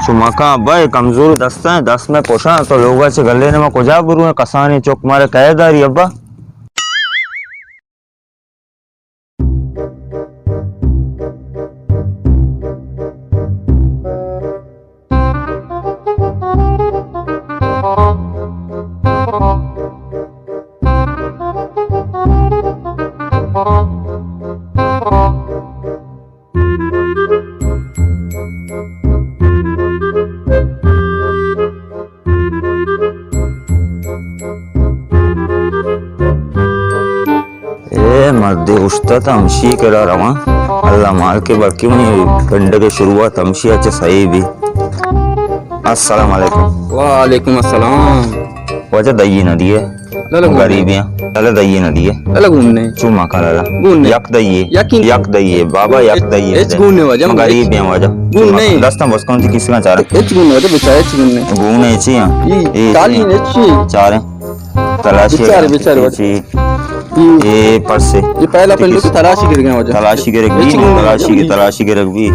تو مکان ابا، اے کمزور دستاں، دست میں پوشاں، تو لوگا چہ گلے نما کجا برو ہیں، کسانی چک مارے کئے داری ابا؟ اے مردے اوشتات ہمشی کرا رواں۔ اللہ مالک، بلکہ منی پنڈگ شروعات ہمشی اچ صحیح بی۔ السلام علیکم۔ وعلیکم السلام۔ واجہ دئیے نہ دیے۔ لالا گون غریب نے۔ ہیں۔ لالا دئیے نہ دیے۔ لالا گون نے۔ چو ماں کا لالا۔ گون نے۔ یک دئیے۔ یقین۔ یک دئیے۔ بابا یک دئیے۔ ہچ گون نے واجہ۔ غریب ہیں واجہ۔ گون نے۔ دستاں بس کون سی کسی کا چارہ۔ ہچ گون نے واجہ، بچار ہچ گون نے۔ گون نے چی ہیں؟ یہ اے کالی چی ہیں؟ نے چی؟ چاریں۔ تلاشی بچار، بچار واجہ۔ چی؟ یہ اے پرس ہے۔ یہ پہلا پنڈو کی تلاشی گر گیا واجہ۔ تلاشی گر گئی، ہچ گون نے۔ تلاشی کی، تلاشی گر گئی۔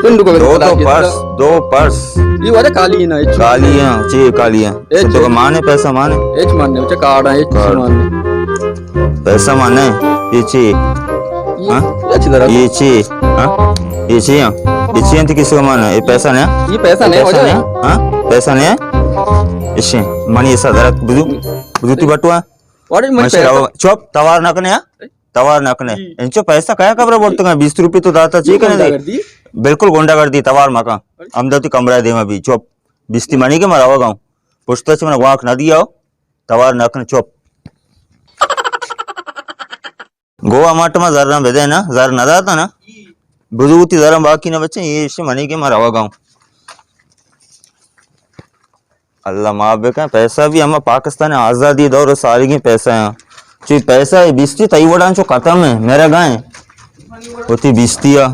پنڈو کو دو تو تلاشی پرس، دو پرس۔ یہ واجہ کالی ہے نا، ہچ۔ کالی ہیں، چی کالی ہیں۔ اے تو چے؟ مانے پیسہ مانے۔ اچ مانے، اچ کارڈ ہیں، اچ کارڈ۔ مانے۔ پیسہ مانے، یہ چی؟ یہ، ہاں؟ یہ چی درا؟ یہ چی؟ ہاں؟ یہ چی ہیں؟ یہ چی ہیں تو کسی کو مانے؟ یہ پیسہ نہیں؟ یہ پیسہ نہیں، پیسہ واجہ۔ نہیں؟ ہاں؟ پیسہ نہیں؟ اسی، منی ایسا درا بزو، بزو تی بٹوا۔ واجہ منی من پیسہ۔ شراو، چپ، توار نہ کنے، ہاں؟ توار نہ کنے۔ جی۔ انچو پیسہ کیا کبر بولتے ہیں؟ بیس روپے تو داتا، چی کنے دے؟ گنڈا گردی۔ بالکل گنڈا گردی، توار مکا۔ ہم دو تی کمرہ دے میں بھی، چپ۔ بیستی منی کے مرا ہوگا ہوں۔ پشتا چھ من گواک نہ دیا ہو، توار نہ کن، چپ۔ گو اماٹ ما زر نہ بدے نا، زر نہ داتا نا۔ بزوتی زر باقی نہ بچے، یہ ایشی منی کے ما روگا ہوں۔ اللہ معاف بکن، پیسہ بھی ہم پاکستان آزادی دور ساری کے پیسہ ہیں۔ چی پیسہ ہے بیستی تئی وڑان چو ختم ہے، میرا گائیں۔ ہوتی بیستی ہے۔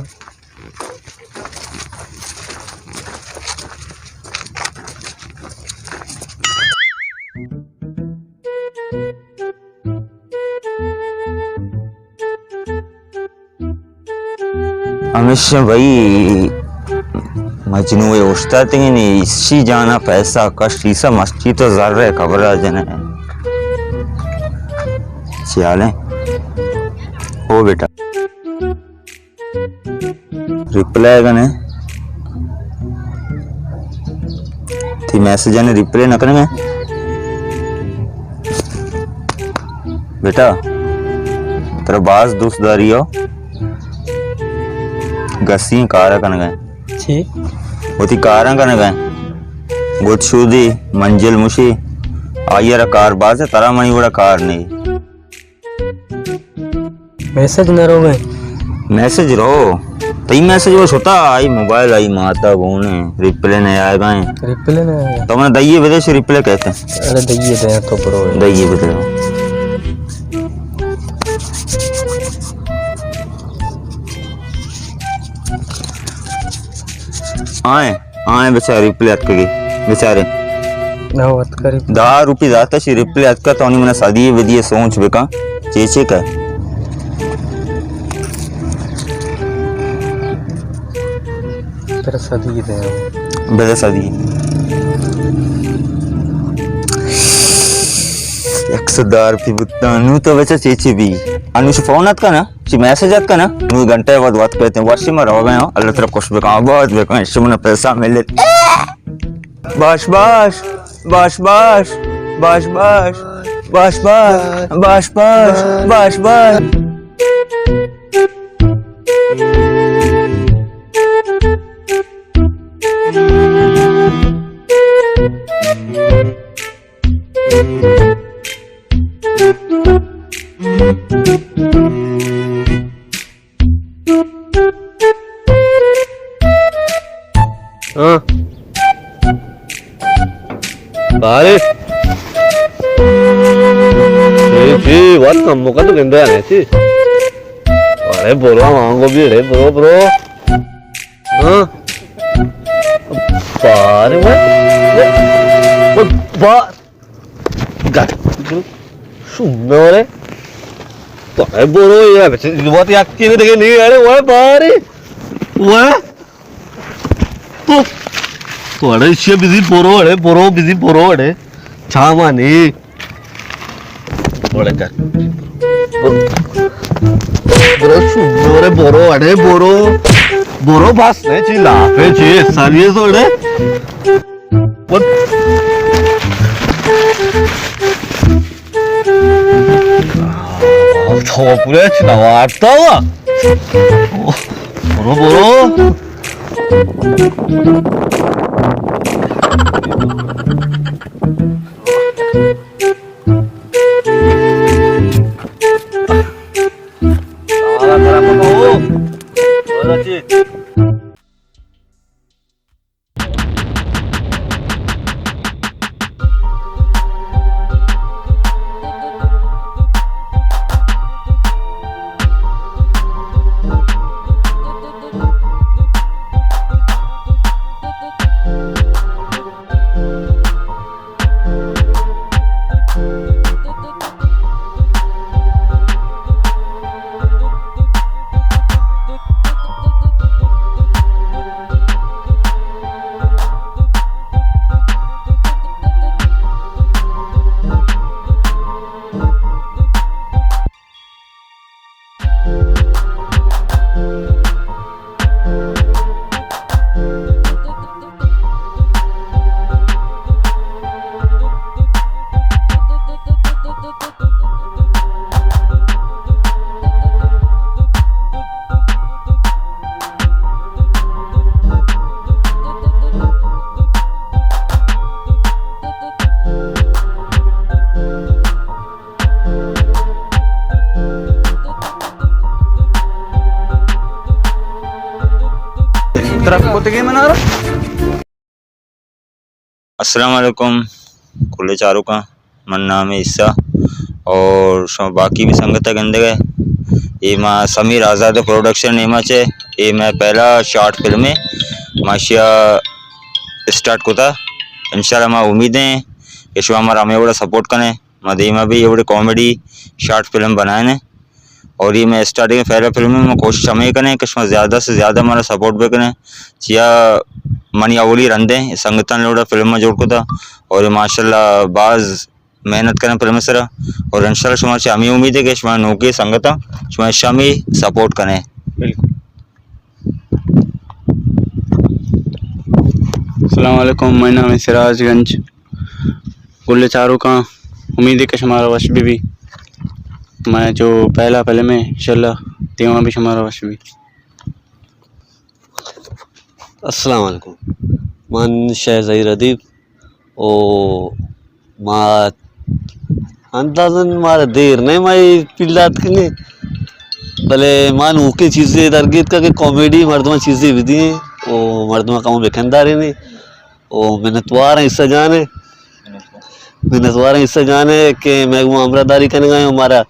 ہمیشہ بھئی مجنو اوشتاتگیں، ایشی جانا پیسہ کش، ایسا مستی تو زر ہے، خبر آ جنے۔ چیالیں۔ او بیٹا۔ ریپلائی کنے۔ تئی میسج نے ریپلائی نہ کنے۔ بیٹا، ترا باز دوست داری ہو۔ گسی کارا کنگا۔ چی؟ وتی کاراں کنگا۔ گد شودی، منجل مشی۔ آئی را کار باز ہے، ترا منی وڑا کار نہیں۔ میسج نہ روگا۔ میسج رو۔ تئی میسج وہ شتا، آئی موبائل آئی ماتا گون ہے، ریپلے نہ آئے گا۔ ریپلے نہ آئے گا۔ تو من دئیے بدے سے ریپلے کہتے ہیں۔ ارے دئیے دے تو برو۔ دئیے بدے۔ آئے۔ آئیں بیچارے ریپلے اتکگی، بیچارے۔ نہ اتکا ریپلے۔ دہ روپی داتا شی ریپلے اتکا تو نی منا سدی بدیے سوچ بکا۔ چے چے کا؟ ترا سدی دے۔ بلے سدی۔ یک سد دہ روپی بوتا، نو تو بچا چے چے بی۔ انوش فون اتکا نا؟ چی میسج اتکا نا؟ نو گھنٹہ بعد وات کہتے ہیں، واشی میں رہو گئے ہو، اللہ ترا خوش بکا، آباد بکا، شمنا پیسہ ملے۔ باش باش، باش باش، باش باش، باش باش، باش باش، باش باش۔ ہاں۔ بارے۔ جی، جی، وات کم مکا تو گندے آنے چی۔ ارے برو، مانگو بھی، ارے برو، برو۔ ہاں۔ بارے، وہ، وہ، وہ، با-، گٹ۔ شو، نہ رے۔ تو اے برو، یہ بچے، بہت یک کے دیکھے نہیں، ارے، وہ بارے۔ وہ۔ تو، تو اڑے چیے بزی برو، اڑے برو، بزی برو، اڑے۔ چامانی۔ اڑے کر۔ برو۔ برو، شو، برو، اڑے برو۔ برو، بس، نے چی لاپے چی، سالیے سو، اڑے۔ برو۔ آ، تو پورے چنا وارتا ہوا۔ برو، برو۔ طرف کتگے منارا۔ السلام علیکم کل چاروکاں، من نام ہے عیسیٰ اور شما باقی بھی سنگت گندگ ہے۔ اے ما سمیر آزاد پروڈکشن نیما چے، اے میں پہلا شارٹ فلم ہے، ما اشیا اسٹارٹ کتا۔ انشاءاللہ ما امید ہیں کہ شما ہمارا ہمیں وڑا سپورٹ کریں۔ ما دیما بھی ایوڑے کامیڈی شارٹ فلم بنائیں اور یہ میں اسٹارٹنگ پہلا فلم ہے، میں کوشش ہمیں کریں کہ شما زیادہ سے زیادہ ہمارا سپورٹ بھی کریں۔ چیا منی اولی رندیں سنگتاں لوڑا فلم میں جوڑ کتا اور یہ ماشاءاللہ باز محنت کریں فلم سرا اور انشاءاللہ شما چہ ہمیں امید ہے کہ شما نوکے سنگتاں شما شمی سپورٹ کریں۔ بالکل۔ السلام علیکم، میں نام ہے سراج گنج۔ کل چاروکاں، امید ہے کہ شمارا وش بی بی۔ میں جو پہلا فلم ہے، انشاءاللہ دیواں بھی شمارا وش بی۔ السلام علیکم، من شہ ظہیر ادیب او ما اندازن مارا دیر نہیں، ما یہ پیلات کنی، بلے ما نوکے چیزیں درگیت کا کہ کامیڈی مردمان چیزیں بدی او مردمان کم بکندارے نہیں۔ او منتوار ہیں عیسیٰ جان ہے، منتوار ہیں عیسیٰ جان ہے کہ میں وہ ہمراہ داری کرنے گئے، ہمارا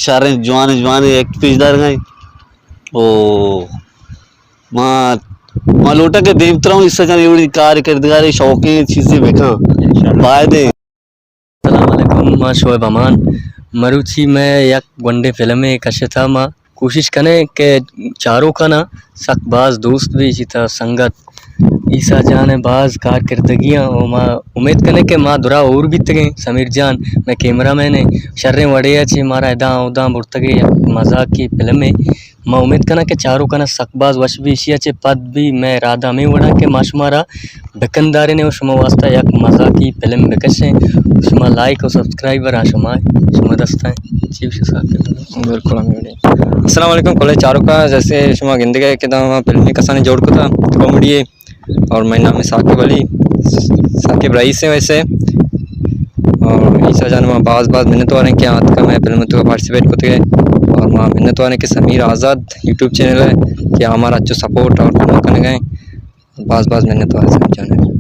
شہر جوان جوان ایک پیش دار گئے۔ او ما، ما لوٹا کہ دیمترا ہوں عیسیٰ جان ایوڑی کار کردگارے شوقیں چیزیں بکاں۔ انشاءاللہ۔ باید ہے۔ السلام علیکم، ما شعیب امان۔ مروچی میں یک گونڈیں فلمے کشتا، ما کوشش کنیں کہ چاروکانا سک باز دوست بی، چی تا سنگت عیسیٰ جان ء باز کارکردگی آں و ما امیت کنیں کہ ما درا ہور بیتگیں۔ سمیر جان مئے کیمرہ مین ء شریں وڑے ء چہ مارا اداں اوداں برتگے، یک مزاکی فلمے۔ ما امیت کناں کہ چاروکانا سک باز وش بی۔ ایشی ء چہ پد بھی مئے ارادہ ہمے وڑا کہ ما شمارا بکندارینیں و شما واسطہ یک مزاکی فلم بکشیں۔ شما لائک و سبسکرائبر آ شما، شما دستائیں۔ چی گوشے ثاقب؟ بالکل ہمے وڑے۔ السلام علیکم کلیں چاروکاں، جیسے شما گندگے کہ داں ما فلمے کسانی جوڑ کتا کامیڈی ہے اور میں نام ہے ثاقب علی، ثاقب رئیس ہے ویسے۔ اور عیسیٰ جان ما باز باز منت واریں کہ آتکا میں فلم تو پارٹیسپیٹ کتگے اور ما منت واریں کہ سمیر آزاد یوٹیوب چینل ہے کہ ہمارا اچھو سپورٹ اور کمک کنگے۔ باز باز منت وار سمیر جان۔